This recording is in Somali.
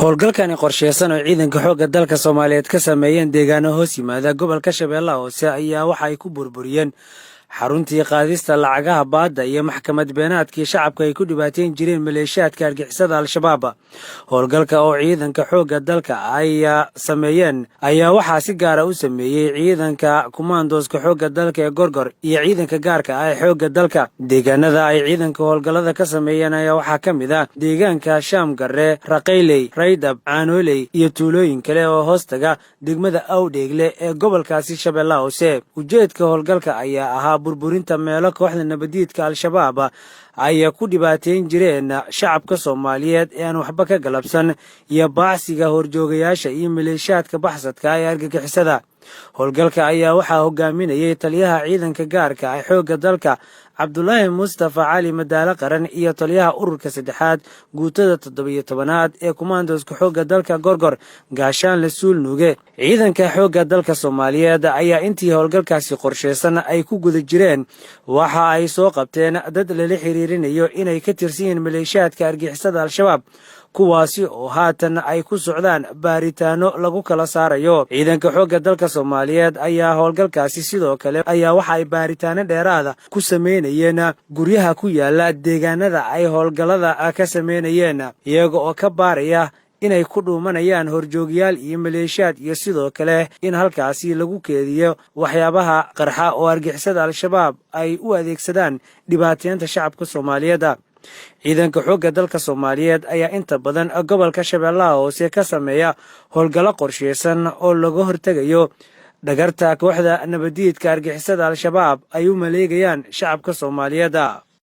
Howlgalkani qorsheysan oo ciidanka xoogga dalka Soomaaliyeed ka sameeyeen deegaano hoos yimaada gobolka Shabeellaha Hoose ayaa waxa ay ku burburiyeen xaruntii qaadista lacagaha baadda iyo maxkamad beenaadkii shacabka ay ku dhibaateyn jireen maleeshiyaadka argixisada Al-Shabaab. Howlgalka oo ciidanka xoogga dalka ay sameeyeen ayaa waxaa si gaara u sameeyey ciidanka kumaandooska xoogga dalka ee Gorgor iyo ciidanka gaarka ah ee xoogga dalka. Deegaanada ay ciidanka howlgallada ka sameeyeen ayaa waxaa ka mid ah deegaanka Shaam Garre, Raqayley, Raydab, Caanooley iyo tuulooyin kale oo hoostaga degmada Awdheegle ee gobolkaasi Shabeellaha Hoose. Ujeedka howlgalka ayaa ahaa burburinta meelo kooxda nabadiidka Al-Shabaab ay ku dhibaateyn jireen shacabka Soomaaliyeed ee aan waxba ka galabsan iyo baacsiga horjoogayaasha iyo maleeshiyaadka baxsadka ee argagixisada. Howlgalka ayaa waxaa hogaaminayay taliyaha ciidanka gaarka ah xoogga dalka, Cabdulaahi Mustafa Cali Madaale Qaran, iyo taliyaha ururka saddexaad guutada 17aad ee kumaandooska xoogga dalka Gorgor, Gaashaanle Suul Nuuge. Ciidanka xoogga dalka Soomaaliyeed ayaa intii howlgalkaasi qorsheysan ay ku guda jireen waxa ay soo qabteen dad lala xiriirinayo inay ka tirsan yihiin maleeshiyaadka argixisada Al-Shabaab, kuwaasi oo haatan ay ku socdaan baaritaano lagu kala saarayo. Ciidanka xoogga dalka Soomaaliyeed ayaa howlgalkaasi sidoo kale ayaa waxa ay baaritaano dheeraada ku sameynayeen guryaha ku yaala deegaanada ay howlgallada ka sameynayeen, iyaga oo ka baaraya inay ku dhuumanayaan horjoogyaal iyo maleeshiyaad iyo sidoo kale in halkaasi lagu keediyo waxyaabaha qarxa oo argixisada Al-Shabaab ay u adeegsadaan dhibaateynta shacabka Soomaaliyeed. Ciidanka xoogga dalka Soomaaliyeed ayaa inta badan gobolka Shabeellaha Hoose ka sameeya howlgallo qorsheysan oo laga hortegayo dhagarta kooxda nabadiidka argixisada Al-Shabaab ay u maleegayaan shacabka Soomaaliyeed.